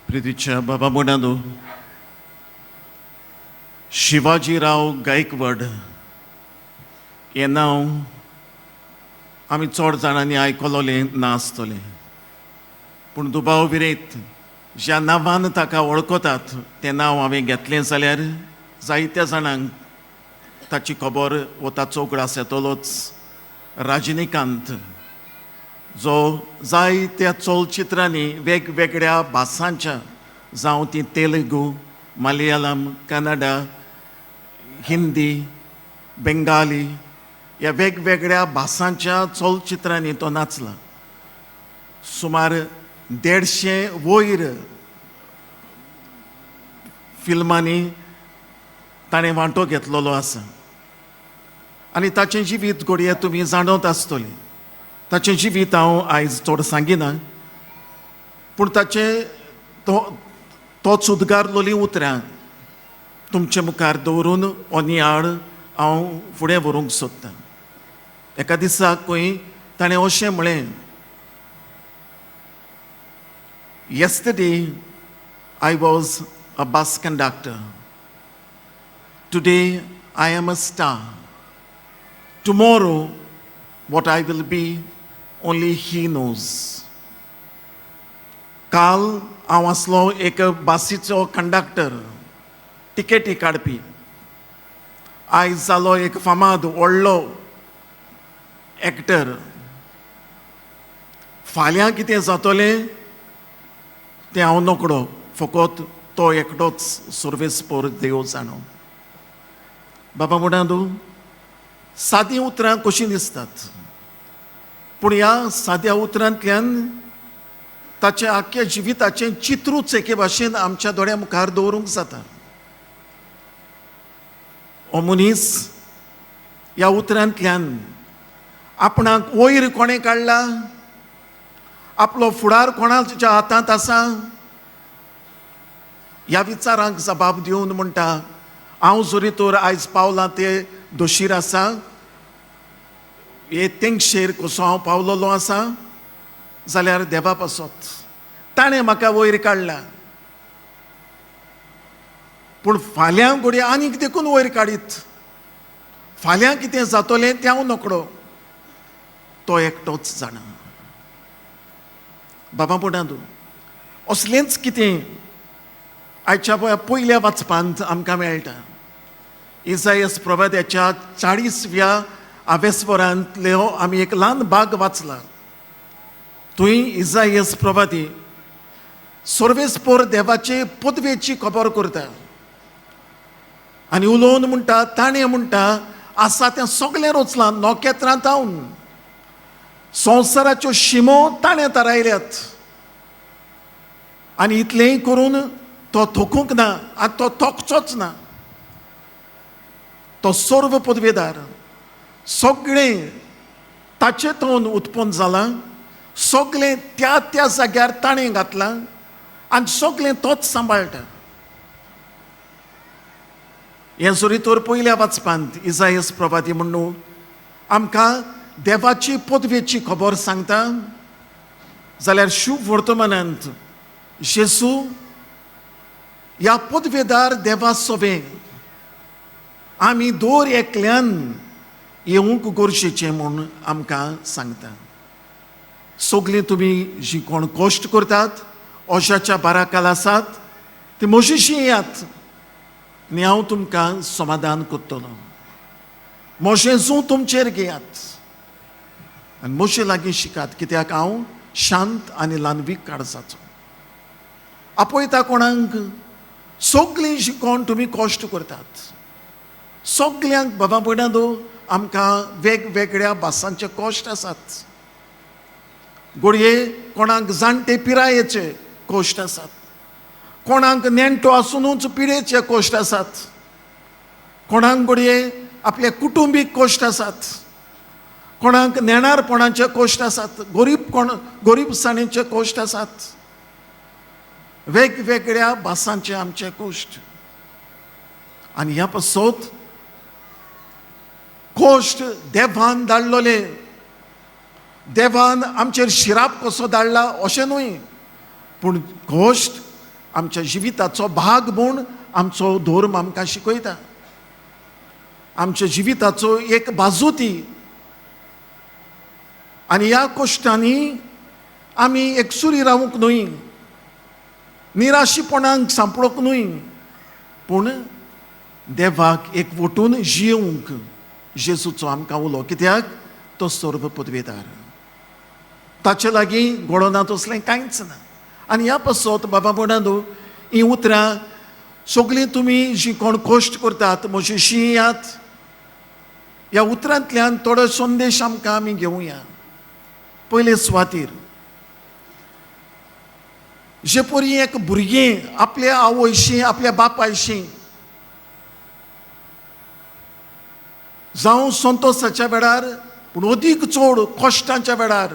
प्रितीच्या बाबा भयणांनो, शिवाजीराव गायकवाड हें नांव आमी चड जाणांनी आयकलोलें ना आसतलें, पूण दुबाव विरयत ज्या नांवान ताका वळखतात तें नांव हांवें घेतलें जाल्यार जायत्या जाणांक ताची खबर वो ताचो उगडास येतलोच. राजनीकांत, जो जायत्या चलचित्रांनी वेगवेगळ्या भासांच्या, जावं ती तेलुगू, मलयालम, कन्नडा, हिंदी, बेंगाली, ह्या वेगवेगळ्या भासांच्या चलचित्रांनी तो नाचला. सुमार 150 वयर फिल्मांनी ताणें वांटो घेतलेलो आसा आनी ताचें जिवीत घडये तुमी जाणवत आसतली. ताचें जिवीत हांव आयज चड सांगिना, पूण ताचें तोच उद्गारलोलीं उतरां तुमचे मुखार दवरून हो नियाळ हांव फुडें व्हरूंक सोदतां. एका दिसा खंय ताणें अशें म्हळें, "Yesterday I was a bus conductor. Today I am a star. Tomorrow what I will be, only He knows." काल हांव आसलो एक बासीचो कंडक्टर, टिकेटी काडपी. आयज जालो एक फामाद व्हडलो एक्टर. फाल्यां कितें जातलें तें हांव नकळो, फकत तो एकटोच सर्वेस्पोर देव जाणो. बाबा भयणांनो, सादीं उतरां कशीं दिसतात, पूण ह्या साद्या उतरांतल्यान ताचें आख्ख्या जिविताचें चित्रूच एके भाशेन आमच्या दोळ्या मुखार दवरूंक जाता. हो मनीस ह्या उतरांतल्यान आपणाक वयर कोणें काडला, आपलो फुडार कोणाच्या हातांत आसा, ह्या विचारांक जबाब दिवन म्हणटा, हांव जरी तर आयज पावलां ते दोशीर आसा, हे तेंगशेर कसो हांव पावलोलो आसा जाल्यार देवा पासत, ताणें म्हाका वयर काडला. पूण फाल्यां घडये आनीक देखून वयर काडीत, फाल्यां कितें जातलें तें हांव नकळो, तो एकटोच जाणा. बाबा भयणांनो, असलेंच कितें आयच्या पयल्या वाचपांत आमकां मेळटा. इजायस प्रवाद्याच्या 40व्या आवेस्वरांतल्यो आमी एक ल्हान भाग वाचला. थंय इजायस प्रवादी सर्वेस्पोर देवाचे पदवेची खबर करता आनी उलोवन म्हणटा, ताणें म्हणटा, आसा तें सगळें रचलां नखेत्रां तावन, संवसाराच्यो शिमो ताणें थारायल्यात आनी इतलेंय करून तो थकूंक ना आनी तो थकचोच ना. तो सर्व पदवेदार, सगळें ताचे तोन उत्पन्न जालां, सगळें त्या त्या जाग्यार ताणें घातलां आनी सगळें तोच सांबाळटा. हें जरी तर पयल्या वाचपांत इजायस प्रवादी म्हणून आमकां देवाची पदवेची खबर सांगता जाल्यार शुभ वर्तमानांत जेजू ह्या पदवेदार देवा सोबें आमी दर एकल्यान येवंक गरजेचें म्हूण आमकां सांगता. सगळीं तुमी जी कोण कश्ट करतात, ओशाच्या बाराकाल आसात, ती म्हजीशी येयात आनी हांव तुमकां समाधान करतलो. म्हजें जूं तुमचेर घेयात आनी म्हजे लागीं शिकात, कित्याक हांव शांत आनी ल्हानवीक काळजाचो. आपयता कोणाक? सगळीं जी कोण तुमी कश्ट करतात, सगल्यांक. बाबा भयणांनो, आमकां वेगवेगळ्या भासांचे कश्ट आसात. घडये कोणाक जाणटे पिरायेचे कश्ट आसात, कोणाक नेणटो आसुनूच पिडेचे कश्ट आसात, कोणाक घडये आपले कुटुंबीक कश्ट आसात, कोणाक नेणारपणाचे कश्ट आसात, गरीब कोण गरीबसाणेचे कश्ट आसात. वेगवेगळ्या भासांचे आमचे कश्ट आनी ह्या पासत कश्ट देवान धाडलोले, देवान आमचेर शिराप कसो धाडला अशें न्हय, पूण कश्ट आमच्या जिविताचो भाग म्हूण आमचो धर्म आमकां शिकयता. आमच्या जिविताचो एक बाजू ती. आनी ह्या कश्टांनी आमी एकसुरी रावूंक न्हय, निराशीपणाक सांपडूंक न्हय, पूण देवाक एकवटून जियोवंक जेजूचो आमकां उलो. कित्याक तो सर्व पदवेदार, ताचे लागीं घडोना तसलें कांयच ना. आनी ह्या पासत बाबा भयणांनो, हीं उतरां सगळीं तुमी जीं कोण कश्ट करतात म्हजी शियात, ह्या उतरांतल्यान थोडो संदेश आमकां आमी घेवया. पयले सुवातीर जे परी एक भुरगें आपल्या आवयशी आपल्या बापायशी जावं संतोसाच्या वेळार, पूण अदीक चड कश्टांच्या वेळार,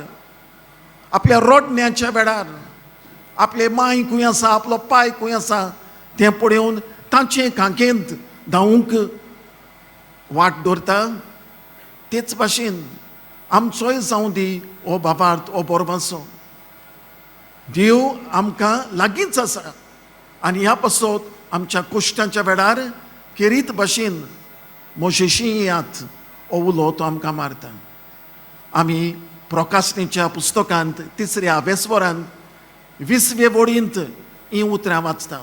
आपल्या रडण्याच्या वेळार, आपले मांय खंय आसा, आपलो पाय खंय आसा तें पळोवन तांचे खांकेंत धांवूंक वाट दवरता, तेच भाशेन आमचोय जावं दी हो बाबार्थ, हो बरोबाचो देव आमकां लागींच आसा. आनी ह्या पासत आमच्या कश्टांच्या वेळार खेरीत भाशेन म्हजेशी येयात हो उलो तो आमकां मारता. आमी प्रकाशनीच्या पुस्तकांत तिसऱ्या वेस्वरांत 20वे वडींत हीं उतरां वाचता.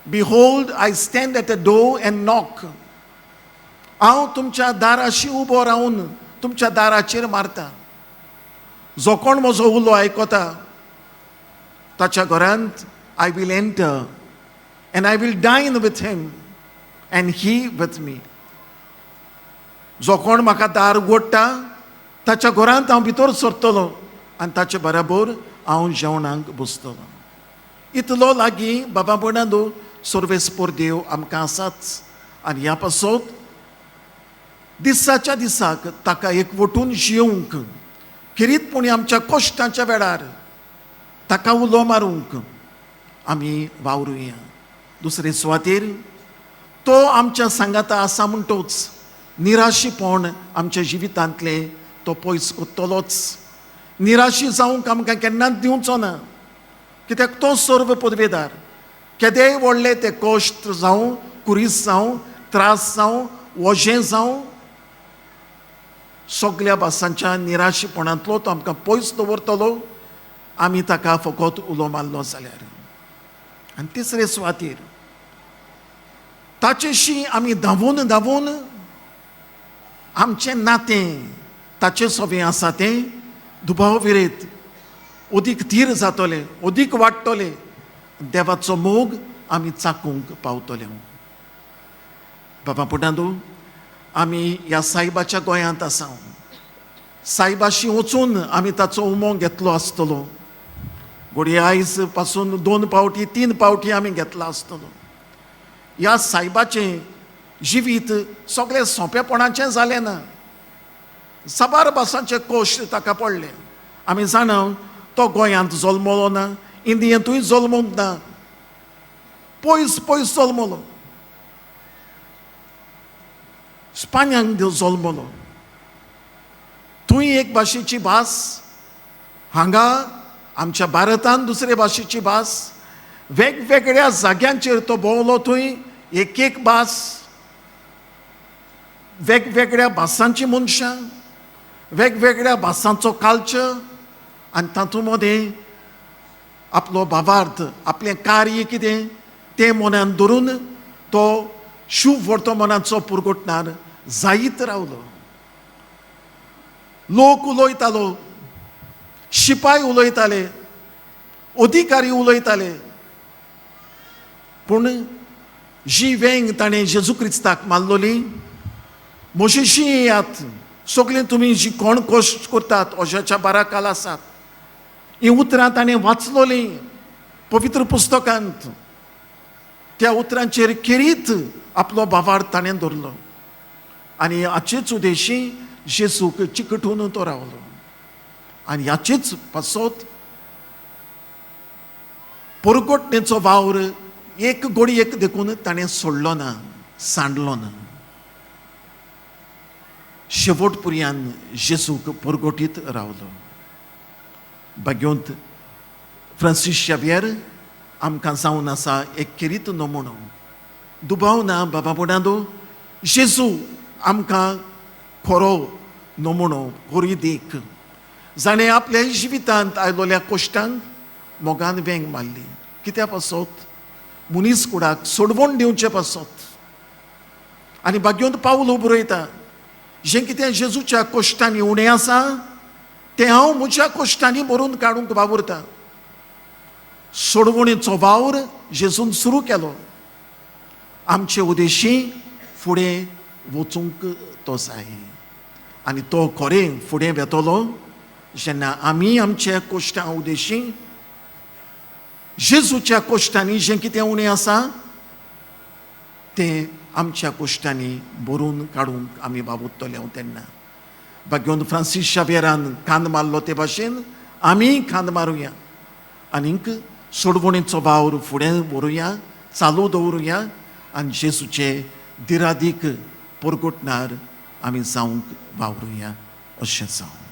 Behold, I stand at a door and knock. हांव तुमच्या दाराशी उबो रावन तुमच्या दाराचेर मारता. जो कोण म्हजो उलो आयकता ताच्या घरांत I will enter and I will dine with him and he with me. जो कोण म्हाका दार उगडटा ताच्या घरांत हांव भितर सरतलो आनी ताचे बराबर हांव जेवणाक बसतलो. इतलो लागीं बाबा भयणांनो सर्वेस्पर देव आमकां आसाच. आनी ह्या पासत दिसाच्या दिसाक ताका एकवटून जियोवंक, खेरीतपणी आमच्या कश्टांच्या वेळार ताका उलो मारूंक आमी वावरुया. दुसरे सुवातेर तो आमच्या सांगाता आसा म्हणटोच निराशीपण आमच्या जिवितांतलें तो पयस कोत्तलोच. निराशी जावंक आमकां केन्नाच दिवचो ना, कित्याक तो सर्व पदवेदार. केदेय व्हडले ते कश्ट जावं, कुरीस जावं, त्रास जावं, वजें जावं, सगल्या भासांच्या निराशीपणांतलो तो आमकां पयस दवरतलो आमी ताका फकत उलो मारलो जाल्यार. आनी तिसरे सुवातेर ताचेशी आमी धांवून धांवून आमचें नातें ताचे सोबें आसा तें दुबाव विरेत अदीक थीर जातलें, अदीक वाडटलें. देवाचो मोग आमी चाकूंक पावतले. बाबा पुटांदू, आमी ह्या सायबाच्या गोंयांत आसा. सायबाशी वचून आमी ताचो उमो घेतलो आसतलो. घडये आयज पासून 2 पावटी 3 पावटी आमी घेतला आसतलो. ह्या सायबाचें जिवीत सगळें सोंपेपणाचें जालें ना. साबार भासांचे कश्ट ताका पडले. आमी जाणा तो गोंयांत जल्मलो ना, इंडियेंतूय जल्मूंक ना, पयस पयस जल्मलो, स्पान्यांक जल्मलो. थंय एक भाशेची भास, हांगा आमच्या भारतांत दुसरे भाशेची भास, वेगवेगळ्या जाग्यांचेर तो भोंवलो, थंय एक एक भास, वेगवेगळ्या भासांची मनशां, वेगवेगळ्या भासांचो कल्चर, आनी तातूंत मदें आपलो भावार्थ, आपलें कार्य कितें तें मनान धरून तो शुभ वर्तमानाचो पुरगुटणार जायत रावलो. लोक उलयतालो, शिपाय उलयताले, अधिकारी उलयताले, पूण जी वेंग ताणें जेजू क्रिस्ताक मारलोली, म्हजेशी येयात सगळीं तुमी जी कोण कश्ट करतात अशाच्या बाराकाल आसात, हीं उतरां ताणें वाचलोलीं पवित्र पुस्तकांत. त्या उतरांचेर खेरीत आपलो भावार्थ ताणें दवरलो आनी हाचेच उदेशी जेजूक चिकटून तो रावलो. आनी हाचेच पासत परगटणेचो वावर एक गोडयेक देखून ताणें सोडलो ना, सांडलो ना. शेवट पुरयान जेजूक परगटीत रावलो. भाग्योंत फ्रांसीस शावियर आमकां जावन आसा एक खेरीत नमुनो. दुबाव ना बाबा भयणांनो, जेजू आमकां खरो नमुनो, खरी देख, जाणें आपल्या जिवितांत आयलोल्या कश्टांक मोगान वेंग मारली. कित्या पासत? मनीस कुडाक सोडवण दिवचे पासत. आनी भाग्योंत पावल बरयता, जें कितें जेजूच्या कश्टांनी उणें आसा तें हांव म्हज्या कश्टांनी भरून काडूंक वावुरता. सोडवणेचो वावर जेजून सुरू केलो, आमचे उदेशी फुडें वचूंक तो जाय. आनी तो खरें फुडें वेतलो जेन्ना आमी आमच्या कश्टां उदेशी जेजूच्या कश्टांनी जें कितें उणें आसा तें आमच्या कश्टांनी भरून काडूंक आमी वावुरतले तेन्ना. भाग्योन फ्रांसीस शावेरान कांद मारलो ते भाशेन आमी कांद मारुया आनीक सोडवणेचो वावर फुडें व्हरुया, चालू दवरुया आनी जेजूचे दिरादीक परगटणार आमी जावंक वावरुया. अशें जावं.